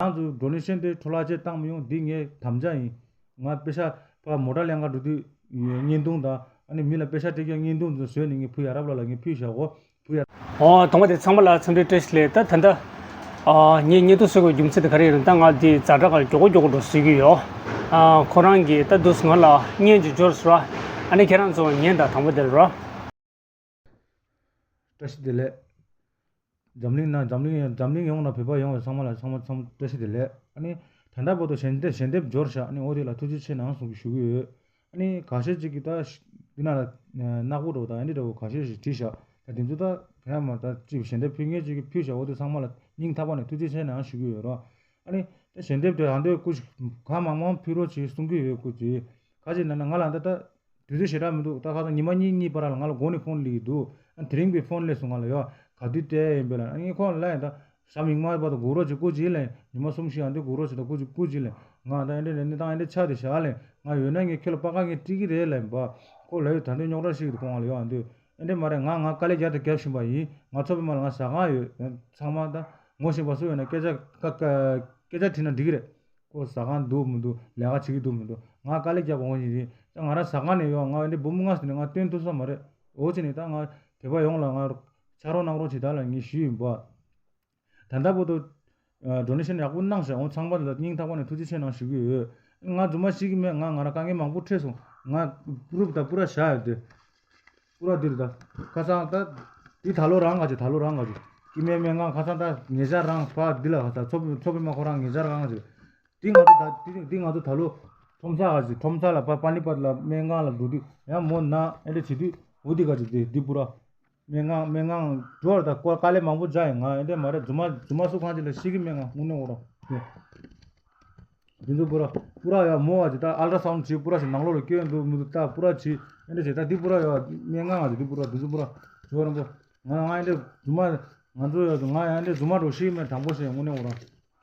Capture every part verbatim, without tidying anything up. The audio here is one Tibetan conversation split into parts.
རང་ཚོ་ཌོ་ནེ་ཤན་དེ་འཕྲོ་བརླག་བྱས་བཏང་མི་ཡོང་། འདི་ངའི་དམ་བཅའ་ཡིན། ང་པེ་ཤ་ཕར་མོ་ཊ་ལེན་ག་འགྲོ་དུས་བརྙན་ཐུང་དང་། ཨ་ནི་མི་ལ་པེ་ཤ་སྤྲད་རྒྱུ་བརྙན་ཐུང་དེ་བཟོས་ནས་ངས་ཕུལ་ཡ་རབ་ལ་ལ་ངས་ཕུལ་བཞག་གོ། ཕུལ་ཡ། ཨོ། དང་པོ་དེ་ཚང་མ་ལ་འཚམས་འདྲི་བཀྲ་ཤིས་བདེ་ལེགས། ད་ད་ལྟ་ཨ་ངས་བརྙན་ཐུང་བཟོ་དགོས་རྒྱུ་མཚན་དེ་ག་རེ་ཡིན་ན། ད་ང་འདི་ཛ་དྲག་ག་མགྱོགས་པོ་མགྱོགས་པོ་འགྲོ་བཟོ་གི་ཡོད། ཨ་ཁོ་རང་གིས་ད་དུས་སུ་ང་ལ་བརྙན་ཅིག་འབྱོར་སོང་ར། ཨ་ནི་ཁྱེད་རང་ཚོ་ཉན་དང་། དང་པོ་དེ་ར། བཀྲ་ཤིས་བདེ་ལེགས། འཛམ་གླིང་ན་འཛམ་གླིང་འཛམ་གླིང་ཡོངས་ལ་བོད་པ་ཡོངས་ལ་ཚང་མ་ལ་ཚང་མ་ཚང་མ་བཀྲ་ཤིས་བདེ་ལེགས། ཨ་ནི་ད་ལྟ་བར་དུ་ཞལ་འདེབས་ཞལ་འདེབས་འབྱོར་ཤག་ཨ་ནི་འོ་དེ་ལ་ཐུགས་རྗེ་ཆེ་གནང་གསུང་གི་ཞུ་གི་ཡོད། ཨ་ནི་ཁ་ཤས་ཅིག་གིས་ད་འདི་ན་ལ་ནག་པོ་འདྲ་བོ་དང་ཨ་འདི་འདྲ་བོ་ཁ་ཤས་ཤིག་བྲིས་ཤག་ད་དེ་ཚོ་ད་ཕན་མ་ད་ཅིག་ཞལ་འདེབས་ཕུལ་མཁན་ཅིག་གིས་ཕུལ་ཤག་འོ་དེ་ཚང་མ་ལ་སྙིང་ཐག་པ་ནས་ཐུགས་རྗེ་ཆེ་གནང་ཞུ་གི་ཡོད་རོ། ཨ་ནི་ད་ཞལ་འདེབས་དེ་ཧ་འདོད་སྐུ་ག་མང་མང་ཕུལ་རོགས་བྱེད་གསུང་གི་ཡོད། སྐུ་ཅིག་ཁ་ཅིག་ན་ན་ང་ལ་ད་ད། དུས་ཚོད་ཞེ་དྲག་མི་འདུག་ད་ཁ་སང་ཉི་མ་གཉིས་གཉིས་བར་ལ་ང་ལ་འགོ་ནས་ཕོན་སླེབས་ཀྱི་འདུག་ཨ་དེ་རིང་པའི་ཕོན་སླེབས་སོང་ང་ལ། ཡོ་ག་དུས་སྤྲད་ཡིན་པས་ལ། ཨ་ངས་ཁོང་ལ་ལབ་ཡིན། ད་གཟའ་མིག་དམར་བར་དུ་སྒུག་རོགས་བྱེད། སྐུ་མཁྱེན་ལབ། ཉི་མ་གསུམ་བཞི་ཨ་འདི་སྒུག་རོགས་བྱེད་དང་། སྐུ་མཁྱེན། སྐུ་མཁྱེན་ལབ། ང་ད་ཨེ་འདྲས་ནས་གནས་སྟངས་ཨེ་འདྲས་ཆགས་བསྡད་ཤག་ལབ། ང་ཡོད་ན་ངས་ཁྱོད་ལ་པ་ཀ་ངས་སྤྲད་ཀྱི་རེད་ལབ་ཡིན་པ། ཁོ་ལབ་ཡོད། ད་དུང་རྙོག་དྲ་ཞིག་འདུག་ཁོང་ལ། ཡོ་ཨ་འདི་ཨེ་འདྲས་མ་རེད། ང་ང་དཀའ་ལས་རྒྱག་ཏུ་རྒྱབ་བཞིན་པ་ཡིན། ང་ཚོ་བོད་མ་ལ་ང་ཟ་ཁང་ཡོད། ཚང་མ་ད་ངོ་ཤེས་པ་སུ་ཡོད་ན་སྐད་ཆ་ཀ་ཀ་སྐད་ཆ་དྲིས་ན་འགྲིག་གི་རེད། ཁོ་ཟ་ཁང་འདུག་མི་འདུག་ལས་ཀ་བྱེད་ཀྱི་འདུག་མི་འདུག་ང་དཀའ་ལས་རྒྱག་དགོས་ཀྱི་རེད། ད་ང་རང་ཟ་ཁང་ནས་ཡོང་། ང་འདི་འབུམ་ལྔ་ཟིན་ནས་ང་བཏོན་ཐུབ་ས་མ་རེད། འོ་བྱས་ནས་ད་ང་བོད་པ་ཡོངས་ལ་ང་ཕྱག་རོགས་གནང་རོགས་བྱེད་དང་ལབ་ངས་ཞུས་ཡིན་པ། ད་ལྟ་བར་དུ་ཨ་ཌོ་ནེ་ཤན་ཡག་པོ་གནང་ཤག་འོ་ཚང་མ་ལ་སྙིང་ཐག་པ་ནས་ཐུགས་རྗེ་ཆེ་གནང་ཞུ་གི་ཡོད། ང་རྫུན་མ་བཤད་ཀྱི་མེད། ང་ང་རང་དཀའ་ངལ་མང་པོ་འཕྲད་སོང་། ང་པུ་རུབ་དང་པུ་ར་བཞག་ཡོད་དེ། པུ་ར་འདིར་ད། ཁ་སང་ད། འདི་ད་ལོ་རང་ག་ཅིག་ད་ལོ་རང་ག་ཅིག་སྐྱེ་དམན་སྨན་ཁང་ཁ་སང་ད་ཉེ་ཆར་རང་ཕ་འདི་ལ་ད་མཚོ་མཚོ་པདྨ་ཁོ་རང་ཉེ་ཆར་རང་ཅིག་འདི་ང་ཚོ་ད་འདི་འདི་ང་ཚོ་ད་ལོ་ཁྲོམ་ས་ག་ཅིག་ཁྲོམ་ས་ལ་པ་པ་ཎི་པད་ལ་སྨན་ཁང་ལ་འགྲོ་དུས་ཡང་མོ་ན་ཨེ་འདྲ་བྱེད་དུས། འོ་འདི་ག་ཅིག་འདི་འདི་པུ་ར། སྨན་ཁང་སྨན་ཁང་འགྲོ་བར་ད་ཀོ་དཀའ་ལས་མང་པོ་རྒྱག་ཡིན། ང་ཨེ་འདྲ་མ་རེད། རྫུན་མ་རྫུན་མ་སུ་གང་ཅིག་ལ་ཤི་གི་མེད། ང་དངོས་གནས་འོ་ར། འདི་ཚོ་པུ་ར། པུ་ར་ཡ་མོ་བ་ཅིག་ད་ཨལ་ཏྲ་སའུན་ཌ་བྱེད། པུ་ར་ཞིག་ནང་ལོགས་ལ་སྐྱོན་འདུག་མི་འདུག་ད་པུ་ར་བྱེད། ཨེ་འདྲ་བྱེད། ད་འདི་པུ་ར་ཡ་སྨན་ཁང་ང་ཅིག་འདི་པུ་ར། འདི་ཚོ་པུ་ར། ཇོ་རིན་པོ། ང་ང་ཨེ་འདྲ་རྫུན་མ། ང་ཚོ་ཡ་ང་ཨེ་འདྲ་རྫུན་མ་འགྲོ་ཤེས་མེད། དྲང་པོ་བཤད། དངོས་གནས་འོ་ར།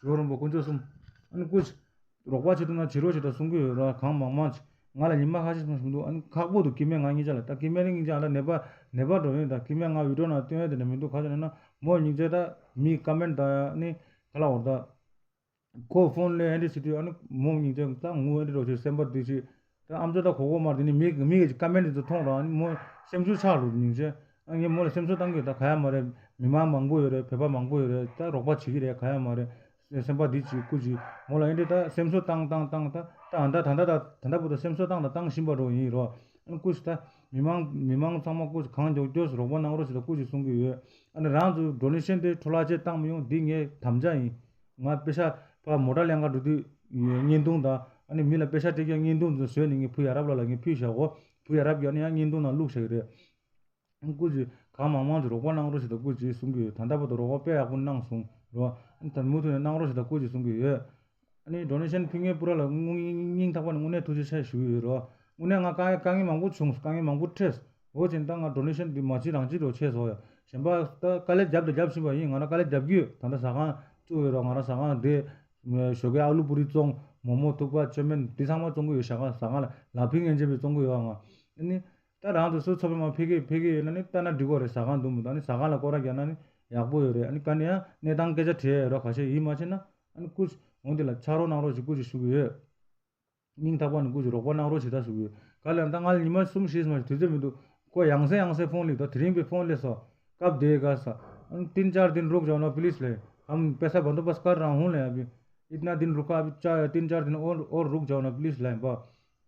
ཇོ་རིན་པོ་དཀོན་མཆོག་གསུམ། ཨ་ནི་སྐུ་མཁྱེན། རོགས་པ་བྱེད་ཐུབ་ན་བྱེད་རོགས་བྱེད་དང་གསུང་གི་ཡོད་ར། གང་མང་མང་ཅིག་ང་ལ་ཉི་མ་ཁ་ཤས་ཤིག་མ་མི་འདུག་ཨ་ནི་ཁག་པོ་འདུག་སྐྱེ་དམན་ང་གཉིས་ཆ་ལ། ད་སྐྱེ་དམན་ལ་གཉིས་ཆ་ལ་ནད་པ་ནད་པ་འགྲོ་ཡོད། ད་སྐྱེ་དམན་ང་བི་ཌིའོ་ནང་སྟོན་ཡ་དེ་འདྲ་མི་འདུག་ཁ་ཤས་ན་ན་མོ་གཉིས་ཆ་ད་མི་ཀ་མེན་ཊ་ད་ནི་ག་ལ་འོར་ད། ཁོ་ཕོན་ལས་ཨེ་འདྲ་བྱེད་དུས་ཨ་ནི་མོ་གཉིས་ཆ་ད་ངུ་ཨེ་འདྲ་རོ་ཆེ་སེམས་པ་འདི་ཆེ། ད་ཨམ་ཅོག་ད་གོ་གོ་མར་དེ་ནི་མི་མི་གི་ཀ་མེན་ཊ་དེ་ཚོ་མཐོང་ར། ཨ་ནི་མོ་སེམས་ཤུགས་ཆག་རུ་གཉིས་ཆ། ཨ་ངས་མོ་ལ་སེམས་གསོ་བཏང་གི་ཡོད། ད་ག་ཡ་མ་རེད། མི་མང་མང་པོ་ཡོད་རེད། བོད་པ་མང་པོ་ཡོད་རེད། ད་རོགས་པ་བྱེད་ཀྱི་རེད། ག་ཡ་མ་རེད། སེམས་པ་འདི་གཅིག་སྐུ་གཅིག་མོ་ལ་ཨེ་འདྲ་ད་སེམས་གསོ་བཏང་བཏང་བཏང་། ད་ད་ད་ད་ད་ད་ད་བར་དུ་སེམས་གསོ་བཏང་དང་བཏང་བཞིན་པ་རོ་ཡིན་རོ། ཨ་ནི་སྐུ་གཅིག་ད་མི་མང་མི་མང་ཚང་མ་སྐུ་གཅིག་གང་མགྱོགས་མགྱོགས་སུ་རོགས་པ་གནང་རོགས་བྱེད་དང་སྐུ་གཅིག་གསུང་གི་ཡོད། ཨ་ནི་རང་ཚོ་ཌོ་ནེ་ཤན་དེ་འཕྲོ་བརླག་བྱས་བཏང་མི་ཡོང་། འདི་ངའི་དམ་བཅའ་ཡིན། ང་པེ་ཤ་ཕར་མོ་ཊ་ལེན་ག་འགྲོ་དུས་བརྙན་ཐུང་དང་ཨ་ནི་མི་ལ་པེ་ཤ་སྤྲད་རྒྱུ་བརྙན་ཐུང་ཚོ་བཟོས་ནས་ངས་ཕུལ་ཡ་རབ་ལ་ལ་ངས་ཕུལ་བཞག་གོ། ཕུལ་ཡ་རབ་ཀྱི་ཨ་ནི་ཡང་བརྙན་ཐུང་ནང་བླུགས་བཞག་གི་རེད། སྐུ་མཁྱེན། གང་མང་མང་ཅིག་རོགས་པ་གནང་རོགས་བྱེད་དང་སྐུ་མཁྱེན་གསུང་གི་ཡོད། ད་ལྟ་བར་དུ་རོགས་པ་དཔེ་ཡག་པོ་གནང་སོང་རོ། ཨ་ནི་ད་མུ་མཐུད་ནས་གནང་རོགས་བྱེད་དང་སྐུ་མཁྱེན་གསུང་གི་ཡོད། ཨ་ནི་ཌོ་ནེ་ཤན་ཕུལ་མཁན་པུ་ར་ལ་དངོས་སྙིང་ཐག་པ་ནས་དངོས་གནས་ཐུགས་རྗེ་ཆེ་ཞུ་གི་ཡོད་རོ། དངོས་གནས་ང་དཀའ་དཀའ་ངལ་མང་པོ་བྱུང་། དཀའ་ངལ་མང་པོ་འཕྲད། འོ་བྱས་ད་ང་ཌོ་ནེ་ཤན་འདི་མ་བྱེད་རང་བྱེད་འགྲོ་ཆེ་སོང་ཡ། གཞན་པ་ད་དཀའ་ལས་རྒྱབ་དང་རྒྱབ་བཞིན་པ་ཡིན། ང་རང་དཀའ་ལས་རྒྱབ་ཀྱི་ཡོད། ད་ལྟ་ཟ་ཁང་བཙུགས་ཡོད་རོ། ང་རང་ཟ་ཁང་འདི་ཞོགས་ཀའི་ཨ་ལུ་པུ་རི་བཙོང་། མོག་མོག་ཐུག་པ་ཅོ་མན་འདི་ཚང་མ་བཙོང་གི་ཡོད། ཟ་ཁང་ཟ་ཁང་ལ་ལ་ཕིང་ཡན་ཆད་པའི་བཙོང་གི་ཡོད་ང་། ཨ་ནི། ད་རང་ཚོ་སུ་ཚོ་པའི་མ་ཕེ་གེ་ཕེ་གེ་ཡོད་ན་ནི་ལྟ་ན་འགྲིག་གོ་རེད། ཟ་ཁང་འདུག་མི་འདུག་ཨ་ནི་ཟ་ཁང་ལ་སྐོར་ར་རྒྱག་ན་ནི་ཡག་པོ་ཡོད་རེད། ཨ་ནི་ག་ནས་ཡང་གནས་སྟངས་སྐད་ཆ་དྲིས་ཡ་ཡོད་ར། ཁ་ཤས་ཡིད་མ་ཆེས་ན་ཨ་ནི་སྐུ་འོང་དེ་ལ་ཕྱག་རོགས་གནང་རོགས་ཞེས་སྐུ་ཞེས་ཞུ་གི་ཡོད། སྙིང་ཐག་པ་ནས་སྐུ་ཞེས་རོགས་པ་གནང་རོགས་ཞེས་ད་ཞུ་གི་ཡོད། ག་ལ་ད་ང་ལ་ཉི་མ་གསུམ་བཞི་མ་དུས་ཚོད་མི་འདུག་ཁོ་ཡང་སེ་ཡང་སེ་ཕོན་ལི་ད་དེ་རིང་པའི་ཕོན་ལས་སོ། कब देगा सा? तीन चार दिन रुक जाओ ना प्लीज ले। हम पैसा बंदोबस्त कर रहा हूँ ले अभी। इतना दिन रुका अभी चार तीन चार दिन और और रुक जाओ ना प्लीज ले बा।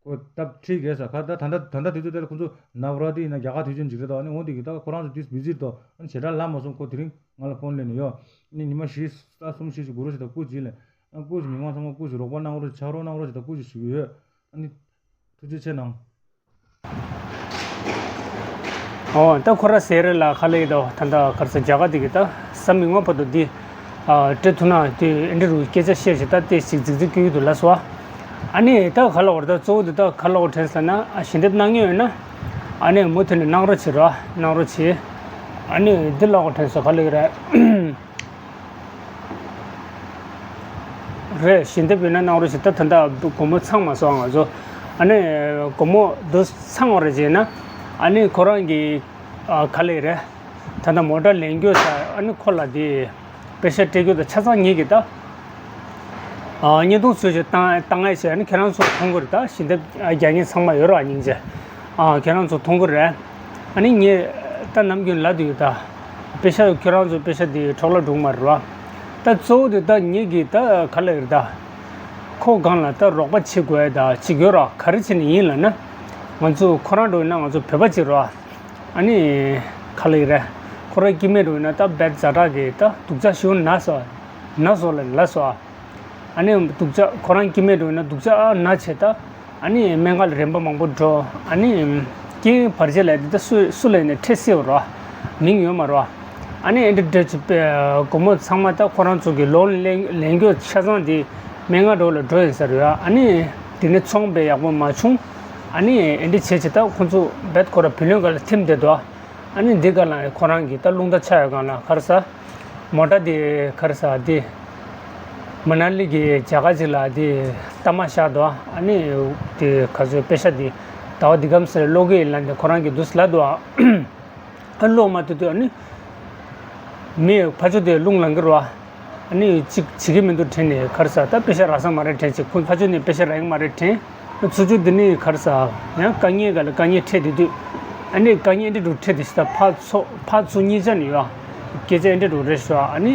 को तब ठीक है सा। खा ད་ད་ད་ད་དུས་ཚོད་དེ་ལ་ཁོང་ཚོ་ནབ་ར་དེ་ཡིན་ན་རྒྱ་གར་དུས་ཆེན་འཇིགས་རེད་དོ། ཨ་ནི་འོང་དེ་གི་ད་ཁོ་རང་ཚོ་དུས་བི་ཟིར་དོ། ཨ་ནི་བྱེ་བྲག་ལ་མ་སོང་ཁོ་དེ་རིང་ང་ལ་ཕོན་ལེན་ནས་ཡོད། ཨ་ནི་ཉི་མ་བཞི་ས་གསུམ་བཞི་ཞིག་གུ་རུ་ཞིག་ད་སྐུ་ཅིག་ལེན། ཨ་སྐུ་ཞིག་མི་མང་ཚང་མ་སྐུ་ཞིག་རོགས་པ་གནང་རོགས་ཕྱག་རོགས་གནང་རོགས་ཞིག་ད་སྐུ་ཞིག་ཞུ་གི་ཡོད། ཨ་ནི་ཐུགས་རྗེ་ཆེ་གནང་། ཨོ་ད་ཁོ་ར་ཟེར་རེད་ལ་ཁ་ལེ་དོ། ད་ད་གར་ས་རྒྱ་གར་དེ་གི་ད་ས་མིག་མ་བར་དུ་འདི་ཨ་སྤྲད་ཐུབ་ན་དེ་ཨེ་འདྲི་རུ་སྐད་ཆ་བཤད་ཞེ་ད་དེ་ཞིག་རྫིག་རྫིག་སྐྱོ་གི་འདུག་ལ་སོ། ཨ་ནི་ད་ག་ལ་བར་ད་གཙོ་བོ་དེ་ད་ག་ལ་བར་དྲན་ས་ན་ཨ་ཞལ་འདེབས་གནང་མཁན་ཡོད་ན་ཨ་ནི་མུ་མཐུད་ནས་གནང་རོགས་བྱེད་རོགས་གནང་རོགས་བྱེད། ཨ་ནི་འདི་ལ་བར་དྲན་ས་ག་ལེ་རེད། རེད། ཞལ་འདེབས་ཡོད་ན་གནང་རོགས་ཞེས་ད་ད་ལྟ་སྒོར་མོ་ཚང་མ་སོང་ང་ཚོ། ཨ་ནི་སྒོར་མོ་འདི་ཚང་བ་རེད་ཅེ་ན། ཨ་ནི་ཁོ་རང་གི་ཨ་ག་ལེ་རེད། ད་ལྟ་མོ་ཊ་ལེན་རྒྱུ་ད་ཨ་ནི་ཁོ་ལ་དེ་པེ་ཤ་སྤྲད་རྒྱུ་ད་ཆ་ཚང་ངེད་ཀྱི་ད་ ཨ། བརྙན་ཐུང་བཟོས་བྱས་བཏང་བཏང་ཡས་བྱས། ཨ་ནི་ཁྱེད་རང་ཚོ་མཐོང་གི་རེད། ད་ཞལ་འདེབས་རྒྱག་མཁན་ཚང་མ་ཡོད་རེད་པ། སྙིང་རྗེ། ཨ། ཁྱེད་རང་ཚོ་མཐོང་གི་རེད། ཨ་ནི་ངས་ད་ནམ་རྒྱུན་ལབ་བསྡད་ཡོད། ད་པེ་ཤ། ཁྱེད་རང་ཚོ་པེ་ཤ་འདི་འཕྲོ་བརླག་འགྲོ་གི་མ་རེད་པ། ད་གཙོ་བོ་དེ་ད་ངེད་ཀྱིས་ད་ག་ལབ་ཡོད་རེད། ད་ཁོ་སྒང་ལ་ད་རོགས་པ་བྱེད་དགོས་ཡ་ད་ཅིག་ཡོད་རེད་པ། ག་རེ་བྱས་ནས་ཡིན་ལབ་ན། ང་ཚོ་ཁོ་རང་འདྲ་བོ་ཡིན་ན་ང་ཚོ་བོད་པ་ཅིག་རེད་པ། ཨ་ནི་ག་ལབ་ཡོད་རེད། ཁོ་རང་སྐྱེ་དམན་འདྲ་བོ་ཡིན་ན་ད་དཔེ་ཛ་དྲག་གི་ད་སྡུག་ཅག་ཞེ་པོ་ན་སོང་། ན་སོང་ལབ་ལབ་སོང་། ཨ་ནི་སྡུག་ཅག་ཁོ་རང་སྐྱེ་དམན་འདྲ་བོ་ཡིན་ན་སྡུག་ཅག་ཨ་ན་བྱས། ད་ཨ་ནི་སྨན་ཁང་ལ་རིམ་པ་མང་པོ་འགྲོ། ཨ་ནི་རྐྱེན་བར་ཆད་ལབ་ཡ་དེ་ད་སུ་སུ་ལ་ཡིན་ནའི་འཕྲད་སྲིད་པ་རེད་པ། མིང་ཡོད་མ་རེད་པ། ཨ་ནི་ཨེ་འདྲ་འདྲ་བྱས་པས་སྒོར་མོ་ཚང་མ་ད་ཁོ་རང་ཚོ་གི་ལོན་ལེན་ལེན་རྒྱུ་ཆ་ཚང་དེ་སྨན་ཁང་འདྲ་བོ་ལ་འགྲོ་ཡིན་ས་རེད་པ། ཨ་ནི་དེ་ནས་ཚོང་དཔེ་ཡག་པོ་མ་བྱུང་། ཨ་ནི་ཨེ་འདྲ་བྱས་བྱས་ད་ཁོ་ཚོ་རྦད་ཁོ་རང་བུ་ལོན་སྒང་ལ་ཐིམ་བསྡད་འདུག། ཨ་ནི་འདི་སྒང་ལ་ཁོ་རང་གི་ད་རླུང་རྟ་ཆག་ཡོད་སྒང་ལ་ག་རེ་ཟ། མོ་ཊ་དེ་ག་རེ་ཟ། དེ་མ་ན་ལི་གི་རྒྱ་གར་ཅིག་ལ་དེ་གཏའ་མ་བཞག་འདུག། ཨ་ནི་དེ་ག་ཚོད་པེ་ཤ་དེ་ཟླ་བ་འདི་གམ་ཟེར་ཀློག་གི་ཡིན་ལབ་ནས་ཁོ་རང་གིས་འདུག་ལབ་འདུག། ཨ། ཀློག་མ་ཐུབ་དུས་ཨ་ནི་མི་ཕར་ཕྱོགས་དེ་རླུང་ལངས་ཀྱི་རེད་པ། ཨ་ནི་གཅིག་བྱེད་ཀྱི་མི་འདུག་དྲན་ནས་ག་རེ་ཟ། ད་པེ་ཤ་རག་ས་མ་རེད་དྲན་བྱས། ཁོ་ཕར་ཕྱོགས་ནས་པེ་ཤ་རག་གི་མ་རེད་དྲན། ཚུར་ཕྱོགས་འདི་ནས་ག་རེ་ཟ། ཡང་དཀའ་ངལ་སྒང་ལ་དཀའ་ངལ་འཕྲད་བསྡད་དུས། ཨ་ནི་དཀའ་ངལ་འདི་འདྲ་འཕྲད་བསྡད་ཤག། ད་ཕར་ཚུར་ཕར་ཚུར་གཉིས་ཆ་ནས་ཡོད། སྐད་ཆ་འདི་འདྲ་རེད་ཤག། ཨ་ནི་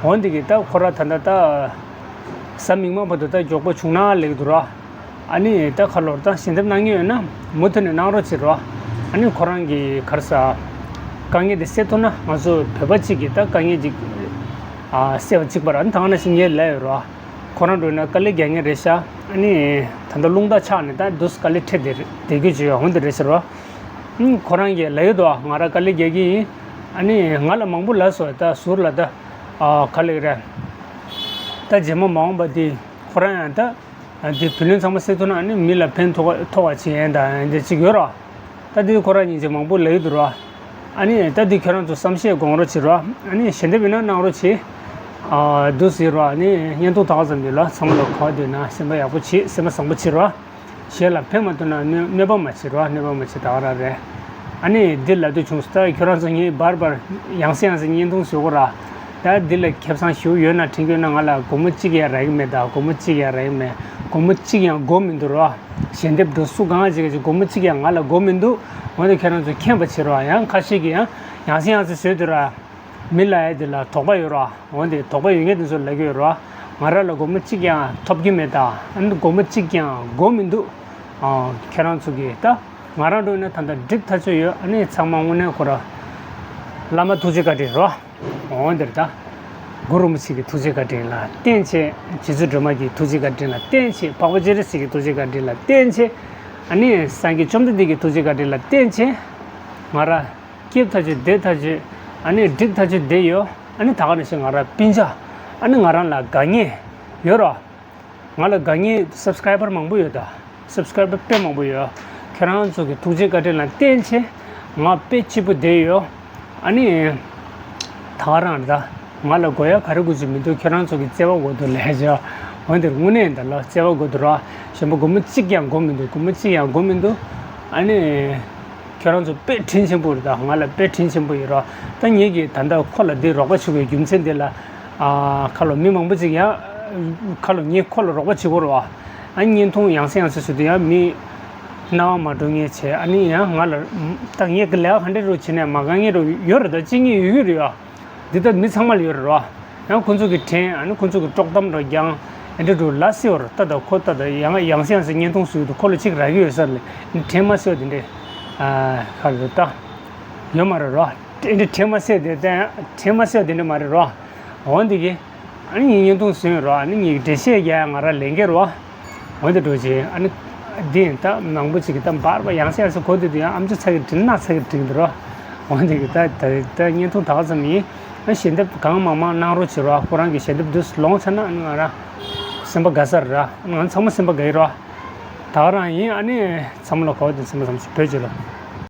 འོ་འདི་གི་ད་ཁོ་རང་ད་ད་ད་གཟའ་མིག་དམར་བར་དུ་ད་མགྱོགས་པོ་བྱུང་ན་ལེགས་འདུག་ར། ཨ་ནི་ད་ཁ་ལོར་ད་ཞལ་འདེབས་གནང་མཁན་ཡོད་ན་མུ་མཐུད་ནས་གནང་རོགས་བྱེད་རོགས། ཨ་ནི་ཁོ་རང་གི་ག་རེ་ཟ། དཀའ་ངལ་དེ་སེལ་ཐུབ་ན་ང་ཚོ་བོད་པ་གཅིག་གི་ད་དཀའ་ངལ་ཅིག་ཨ་སེལ་བ་གཅིག་པ་ར། ཨ་ནི་ད་ག་ནང་བཞིན་ངས་ལབ་ཡོད་རོགས། ཁོ་རང་འགྲོ་ན་དཀའ་ལས་རྒྱག་མཁན་རེད་ཤག། ཨ་ནི་ད་ལྟ་རླུང་རྟ་ཆག་ནས་ད་འདུག་དཀའ་ལས་འཕྲད་བསྡད་བསྡད་རྒྱུ་ཅིག་ཡོད། འོ་འདི་རེད་ཤག་རོ། ཨུམ། ཁོ་རང་གིས་ལབ་ཡོད་དོ། ང་རང་དཀའ་ལས་རྒྱག་གི་ཡིན། ཨ་ནི་ང་ལ་མང་པོ་ལབ་སོང་། ད་ཟུར་ལ་ད་ཨ་ག་ལབ་རེད། ད་རྗེས་མ་མ་འོངས་པ་འདི་ཁོ་རང་ཡང་ད་འདི་བུ་ལོན་ཚང་མ་སེལ་ཐུབ་ན་ཨ་ནི་མི་ལ་ཕན་ཐོགས་ཐོགས་པ་བྱེད་ཡན་ད་འདི་གཅིག་ཡོད་རོ། ད་འདི་ཁོ་རང་སྙིང་རྗེ་མང་པོ་ལབ་ཡོད་དོ་རོ། ཨ་ནི་ད་འདི་ཁྱོད་རང་ཚོ་བསམ་ཤེས་དགོངས་རོགས་བྱེད་རོ། ཨ་ནི་ཞལ་འདེབས་ཡིན་ན་གནང་རོགས་བྱེད། ཨ་འདུག་ཟེར་རོ། ཨ་ནི་བརྙན་ཐུང་ད་ག་ཙམ་འདི་ལ་ཚང་མ་ལ་གོ་བ་འདོད་ན་སེམས་པ་ཡག་པོ་བྱེད། སེམས་པ་བཟང་པོ་བྱེད་རོ། གཞན་ལ་ཕན་མ་ཐོགས་ན་གནོད་གནོད་པ་མ་བྱེད་རོ། གནོད་པ་མ་བྱེད། ད་ག་རང་རེད། ཨ་ནི་འདི་ལབ་དུས་བྱུང་སོང་། ད་ཁྱོད་རང་ཚོ་ངས་བར་བར་ཡང་སེ་ཡང་སེ་བརྙན་ཐུང་བཟོ་གོ་ར། ད་འདི་ལ་ཁེ་བཟང་ཞེ་པོ་ཡོད་ན་དྲན་གྱི་ཡོད་ན། ང་ལ་སྒོར་མོ་གཅིག་ཡང་རག་གི་མེད། ད་སྒོར་མོ་གཅིག་ཡང་རག་གི་མེད། སྒོར་མོ་གཅིག་ཡང་དགོས་མི་འདུག་རོ། ཞལ་འདེབས་འགྲོ་སུ་གང་ཅིག་གི་སྒོར་མོ་གཅིག་ཡང་ང་ལ་དགོས་མི་འདུག། འོན་ཏེ་ཁྱེད་རང་ཚོས་མཁྱེན་པ་བྱེད་རོགས། ཡང་ཁ་ཤས་ཀྱིས་ཡང་ཡང་སེ་ཡང་སེ་བཟོས་འདུག་ར། མི་ལབ་ཡ་དེ་ལ་དོགས་པ་ཡོད་རོ། འོན་ཏེ་དོགས་པ་ཡོད་མཁན་དེ་ཚོ་ལབ་ཀྱི་ཡོད་རོ། ང་རང་ལ་སྒོར་མོ་གཅིག་ཀྱང་ཐོབ་ཀྱི་མེད། ད་ཨ་ནི་སྒོར་མོ་གཅིག་ཀྱང་དགོས་མི་འདུག། ཨ། ཁྱེད་རང་ཚོ་གིས་ད་ང་རང་འགྲོ་ན་ད་ལྟ་འགྲིག་ཐག་ཆོད་ཡོད། ཨ་ནི་ཚང་མ་དངོས་གནས་ཁོ་ར་བླ་མ་ཐུགས་རྗེ་བཀའ་དྲིན་རོ། འོ་འདིར་ད་གུ་རུ་རིན་པོ་ཆེ་གི་ཐུགས་རྗེ་བཀའ་དྲིན་ལ་བརྟེན་བྱས། རྗེ་བཙུན་སྒྲོལ་མ་གི་ཐུགས་རྗེ་བཀའ་དྲིན་ལ་བརྟེན་བྱས། འཕགས་པ་སྤྱན་རས་གཟིགས་ཀྱི་ཐུགས་རྗེ་བཀའ་དྲིན་ལ་བརྟེན་བྱས། ཨ་ནི་སངས་རྒྱས་བཅོམ་ལྡན་འདས་ཀྱི་ཐུགས་རྗེ་བཀའ་དྲིན་ལ་བརྟེན་བྱས། ང་ར་སྐྱིད་ཐག་ཆོད། བདེ་ཐག་ཆོད། ཨ་ནི་འགྲིག་ཐག་ཆོད་བསྡད་ཡོད། ཨ་ནི་ད་ག་ནང་བཞིན་ང་རང་སྤུན་ཆ། ཨ་ནི་ང་རང་ལ་དགའ་མཁན་ཡོད་རོ། ང་ལ་དགའ་མཁན་སབ་སི་ཀ་རའི་བར་མང་པོ་ཡོད། ད་སབ་སི་ཀ་རའི་བར་དཔེ་མང་པོ་ཡོད། ཁྱེད་རང་ཚོ་གི་ཐུགས་རྗེ་བཀའ་དྲིན་ལ་བརྟེན་བྱས་ང་དཔེ་སྐྱིད་པོ་བསྡད་ཡོད། ཨ་ནི་ད་ག་རང་རེད། ད་ང་ལ་དགོས་ཡ་ག་རེ་དགོས་ཀྱི་མི་འདུག། ཁྱེད་རང་ཚོ་གི་བརྩེ་བ་དགོས་འདུག་ལབ་བྱས། འོན་ཏེ་དངོས་གནས་ད་ལ་བརྩེ་བ་དགོས་འདུག་ར། གཞན་པ་སྒོར་མོ་གཅིག་ཀྱང་དགོས་མི་འདུག། སྒོར་མོ་གཅིག་ཀྱང་དགོས་མི་འདུག། ཨ་ནི། ཁྱོད་རང་ཚོ་དཔེ་དྲིན་ཆེན་པོ་རེད། ད་ང་ལ་དཔེ་དྲིན་ཆེན་པོ་ཡོད་རོ། ད་ངེད་ཀྱིས་ད་ལྟ་ཁོ་ལ་འདི་རོགས་པ་བྱེད་དགོས་རྒྱུ་མཚན་འདི་ལ། ཨ། ཁ་ལོ་མི་མང་པོ་ཅིག་ཡང་། ཁ་ལོ་ངས་ཁོ་ལ་རོགས་པ་བྱེད་དགོས་རེད་པ། ཨ། བརྙན་ཐུང་ཡང་སེ་ཡང་སེ་བཟོས་དུས་ཡང་མི་སྣང་བ་མ་འགྲོ་མཁན་བྱས། ཨ་ནི་ཡང་ང་ལ་ད་ངས་ཀྱི་ལས་ཀ་ག་འདྲ་རུ་བྱེད་ནས་མ་དགའ་མཁན་རུ་ཡོད་རེད། ད་ཅི་ངས་ཡོད་ཀྱི་རེད་ཡ། འདི་ལྟར་མི་ཚང་མ་ལ་ཡོད་རེད་རོ། ཡང་ཁོ་ཚོ་གི་དྲན། ཨ་ནི་ཁོ་ཚོ་གི་དཀྲོག་གཏམ་འདྲ་རྒྱང་། ཨེ་འདྲ་འདྲ་ལ་སེ་བར་ལྟ། ད་ཁོ་ལྟ་ད་ཡང་ཡང་སེ་ཡང་སེ་བརྙན་ཐུང་བཟོས་འདུག། ཁོ་ལ་ཅིག་རག་གི་ཡོད་ས་རེད། དྲན་མ་སེ་བ་དེ་འདྲས། ཨ། ཁ་རེད་ད། ཡོད་མ་རེད་རོ། ཨེ་འདྲ་དྲན་མ་སེ་དེ་དྲན་མ་སེ་བ་དེ་འདྲ་མ་རེད་རོ། འོ་འདི་གི། ཨ་ནི་ངས་བརྙན་ཐུང་བཟོས་རོ། ཨ་ནི་ངས་འགྲེལ་བཤད་རྒྱག་ཡ་ང་རང་ལས་འགན་རོ། འོ་དེ་འགྲོ་ཆེ། ཨ་ནི་འདི་ཡིན་ད་མང་པོ་ཅིག་གིས་ད་འབར་བ་ཡང་སེ་ཡང་སེ་གོ་དུས་དུ་ཡང་ཨམ་ཅོག་ཚ་གི་དྲིན་ན་ཚ་གི་དྲིན་འདི་རོ། འོ་དེ་གི་ད་ད་ད་བརྙན་ཐུང་ད་ག་ཙམ་ཡིན། ཨ། ཞལ་འདེབས་གང་མང་མང་གནང་རོགས་བྱེད་རོགས། ཁོ་རང་གི་ཞལ་འདེབས་འདུག་ལོངས་ཚར་ན་ཨ་ནི་ང་རང་སེམས་པ་དགའ་ས་རེད་ར། ང་ཚང་མ་སེམས་པ་དགའ་ཡི་རོ། ད་ག་རང་ཡིན། ཨ་ནི་ཚང་མ་ལ་གོ་བ་དེ་སེམས་པ་བཟང་པོ་ཞིག་བོད་ཅིག་ལ།